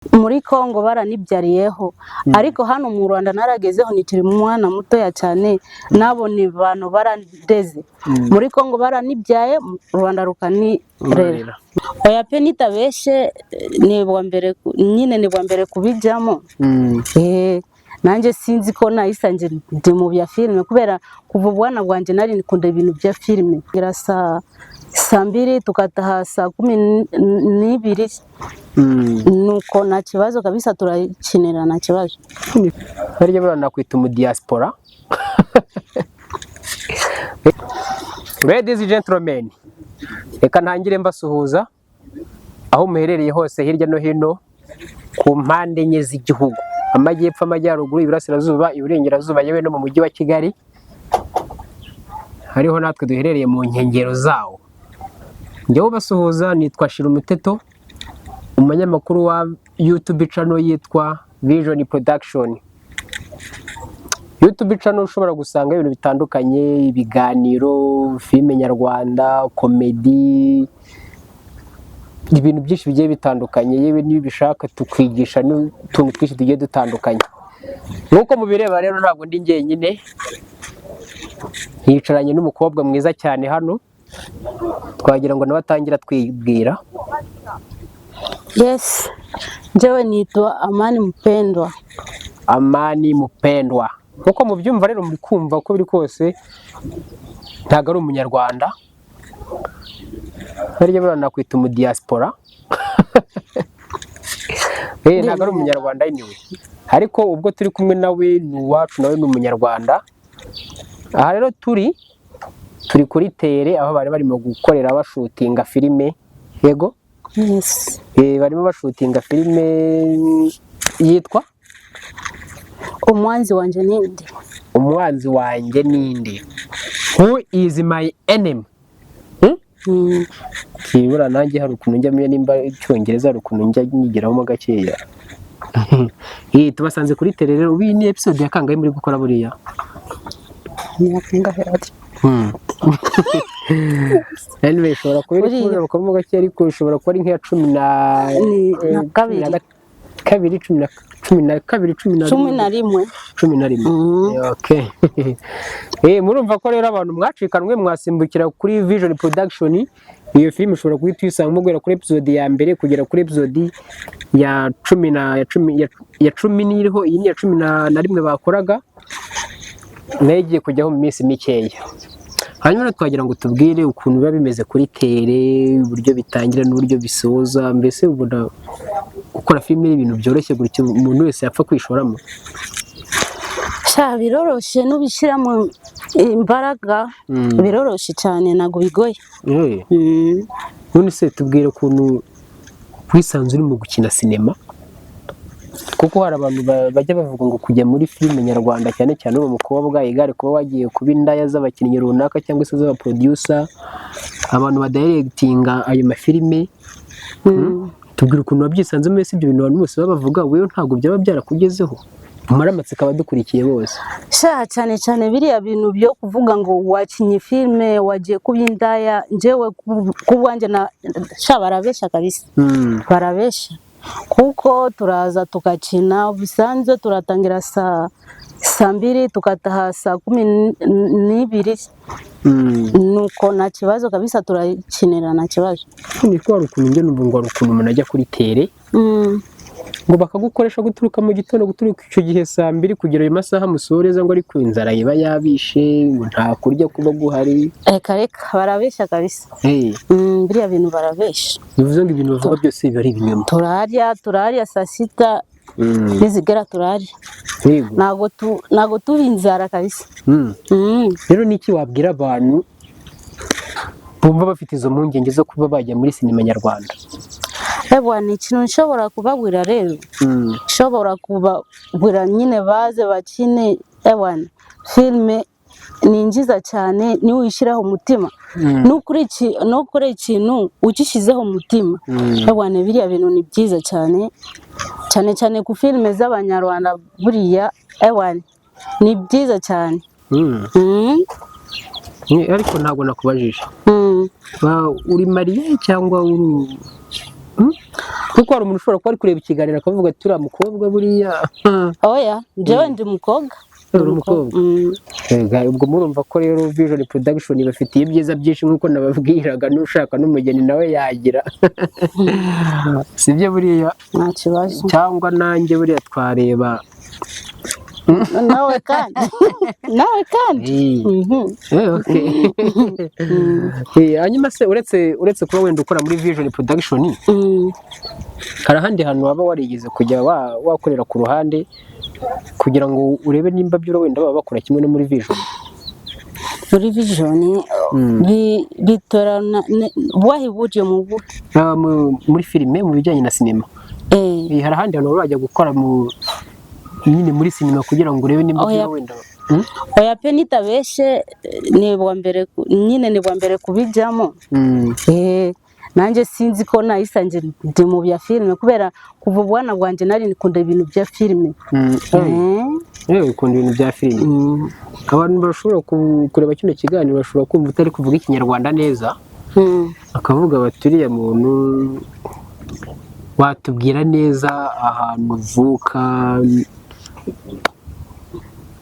Muri Congo baranibyariyeho, ariko hano mu Rwanda naragezeho nikiri umwana mutoya cyane, nabona abantu barandeze. Muri Congo baranibyaye, mu Rwanda rukanirera. Oya pe, nitabeshe, ni bwa mbere nyine, ni bwa mbere kubijyamo. Nanjye sinzi ko nayisanze ndi mu bya filime, kubera kuva ubwana bwanjye nari nikunda ibintu bya filime. Kugera saa 2, tukataha saa 12. Nuko nta kibazo kabisa, turakinira nta kibazo. Harya buriya nakwita umudiaspora. Ladies and gentlemen, reka ntangire mbasuhuza aho muherereye hose hirya no hino ku mpande enye z'igihugu: amajyepfo, amajyaruguru, iburasirazuba, iburengerazuba, yewe no mu mujyi wa Kigali hariho natwe duherereye mu nkengero zawo. Njyewe ubasuhuza nitwa Shira Umuteto, umunyamakuru wa YouTube channel yitwa Vision Production. YouTube channel ushobora gusanga ibintu bitandukanye: ibiganiro, filime nyarwanda, comedy, ibintu byinshi bigiye bitandukanye. Yewe niba ubishaka tukwigisha n'utuntu twinshi tugiye dutandukanye. Nk'uko mubireba rero, ntabwo ndi njyenyine, hicaranye n'umukobwa mwiza cyane hano. Twagira ngo nawe atangira twibwira. Yes, njyewe nitwa Amani Mpendwa. Amani Mupendwa. Nk'uko mubyumva rero, muri kumva uko biri kose ntabwo ari umunyarwanda. Harya buriya nakwita umudiaspora. Ntabwo ari umunyarwanda anyway, ariko ubwo turi kumwe nawe ni uwacu, nawe ni umunyarwanda. Aha rero turi kuri terrain aho bari barimo gukorera, bashootinga filime, yego? Yes. Barimo bashootinga filime yitwa Umwanzi wanje ninde? Umwanzi wanjye ninde? Who is my enemy? Hmm? Mm. Kibura nanjye hari ukuntu njya menya nimba icyongereza, hari ukuntu njya nyigiramo gakeya. Tubasanze kuri terrain rero. Ubu iyi ni episode ya kangahe muri gukora buriya? Imyaka ingahe ati? Anyway, ishobora kuba iri Buriya. kubura gake, ariko ishobora kuba ari nk'iya cumi na Ni na kabiri. 12, 12, 11. 11. 11. Okay. Murumva ko rero abantu mwacikanwe mwasimbukira kuri Vision Production. Iyo filime ushobora guhita uyisanga guhera kuri episode ya mbere kugera kuri episode ya cumi na ya cumi ya cumi n'iriho. Iyi ni iya 11 bakoraga, nayo igiye kujyaho mu minsi mikeya. Hanyuma rero twagira ngo tubwire ukuntu biba bimeze kuri terrain, uburyo bitangira n'uburyo bisoza. Mbese ubona gukora filime ari ibintu byoroshye gutyo umuntu wese yapfa kwishoramo? Sha, biroroshe nubishyiramo imbaraga. Biroroshe cyane, ntabwo bigoye. None se tubwire ukuntu wisanze uri mu gukina sinema, kuko hari abantu bajya bavuga ngo kujya muri filime nyarwanda, cyane cyane uri umukobwa, igare kuba wagiye kuba indaya z'abakinnyi runaka cyangwa se z'abaproducer, abantu badirectinga ayo mafilime. Tubwire ukuntu wabyisanzemo. Ese ibyo bintu abantu bose baba bavuga, wewe ntabwo byaba byarakugezeho? Umare amatsiko abadukurikiye bose. Sha, cyane cyane biriya bintu byo kuvuga ngo wakinye filime wagiye kuba indaya, njyewe ku bwanjye na sha barabesha kabisa. Barabesha, kuko turaza tugakina bisanzwe, turatangira saa 2, tukataha saa 12. Nuko nta kibazo kabisa, turakinira nta kibazo. Ni ko hari ukuntu njya numva ngo hari ukuntu umuntu ajya kuri terrain, ngo bakagukoresha guturuka mu gitondo, guturuka icyo gihe saa 2 kugera ayo masaha musoreza, ngo ariko inzara iba yabishe, ngo nta kurya kuba guhari. Reka reka, barabesha kabisa. Biriya bintu barabesha. Bivuze ngo ibintu bavuga byose biba ari ibinyoma? Turarya, turarya saa sita nizigera turarya. Ntabwo tuba inzara kabisa. Rero niki wabwira abantu bumva bafite izo mpungenge zo kuba bajya muri sinema nyarwanda? Ebwa, ni ikintu nshobora kubabwira rero, nshobora kubabwira nyine baze bakine. Ebwana, filime ni nziza cyane niwishyiraho umutima. Nukora ikintu ugishyizeho umutima, ebwana, biriya bintu ni byiza cyane cyane cyane ku filime z'abanyarwanda buriya, ebwana, ni byiza cyane. Ariko ntabwo nakubajije. Uri marié cyangwa uri Kuko hari umuntu ushobora kuba ari kureba ikiganiro akavuga ati uriya mukobwa buriya. Oya, njyewe ndi umukobwa. Uri umukobwa? Mm. Ega, ubwo murumva ko rero Vision Production bafitiye ibyiza byinshi nk'uko nababwiraga, n'ushaka n'umugeni nawe yagira, sibyo buriya? Nta kibazo. Cyangwa nanjye buriya twareba. Nawe kandi, nawe kandi. Okay. Hanyuma se uretse kuba wenda ukora muri Vision Production, hari ahandi hantu waba warigeze kujya wakorera ku ruhande kugira ngo urebe nimba byo wenda baba bakora kimwe no muri Vision? Muri Vision bitorana wahibuje mu buhe? Ah, muri filime, mu bijyanye na sinema. Hari ahandi hantu waba wajya gukora mu nyine muri sinema kugira ngo urebe nimba Oya. byo wenda? Oya pe, nitabeshe ni bwa mbere nyine ni bwa mbere kubijyamo. Nanjye sinzi ko nayisanze ndi mu bya filime, kubera kuva ubwana bwanjye nari nikunda ibintu bya filime. Ukunda ibintu bya filime. Abantu bashobora kureba kino kiganiro bashobora kumva utari kuvuga Ikinyarwanda neza, bakavuga bati uriya muntu watubwira neza ahantu uvuka?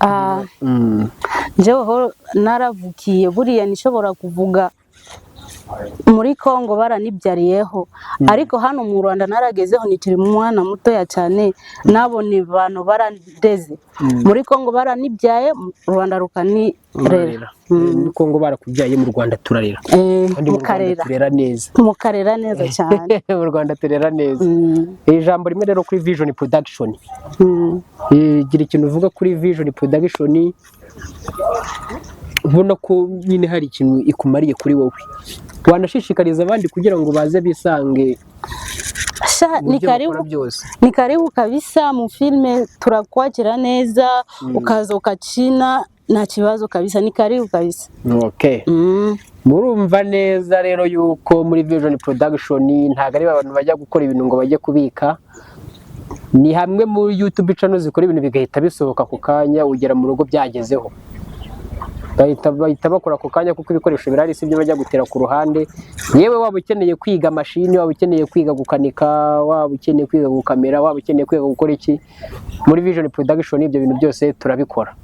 Ah, njyewe naravukiye, buriya nishobora kuvuga muri Congo baranibyariyeho, ariko hano mu Rwanda naragezeho nikiri umwana mutoya cyane, nabo ni bantu barandeze. Muri Congo baranibyaye, mu Rwanda rukanirera. Urarera. Muri Congo barakubyaye, mu Rwanda turarera. Kandi mu Rwanda Mukarera. turera neza. Mukarera neza cyane. Mu Rwanda turera neza. Ijambo rimwe rero kuri Vision Production. Gira ikintu uvuga kuri Vision Production, ubona ko nyine hari ikintu ikumariye kuri wowe, wanashishikariza abandi kugira ngo baze bisange Sha, mu ni byo karibu. bakora byose. Ni karibu kabisa mu filime, turakwakira neza, ukaza ukakina nta kibazo kabisa, ni karibu kabisa. Okay. Murumva neza rero yuko muri Vision Production ntabwo ari abantu bajya gukora ibintu ngo bajye kubika. Ni hamwe muri YouTube channel zikora ibintu bigahita bisohoka ako kanya, ugera mu rugo byagezeho, bahita bakora ako kanya kuko ibikoresho birahari, si ibyo bajya gutera ku ruhande. Yewe, waba ukeneye kwiga mashini, waba ukeneye kwiga gukanika, waba ukeneye kwiga gukamera, waba ukeneye kwiga gukora iki, muri Vision Production ibyo bintu byose turabikora.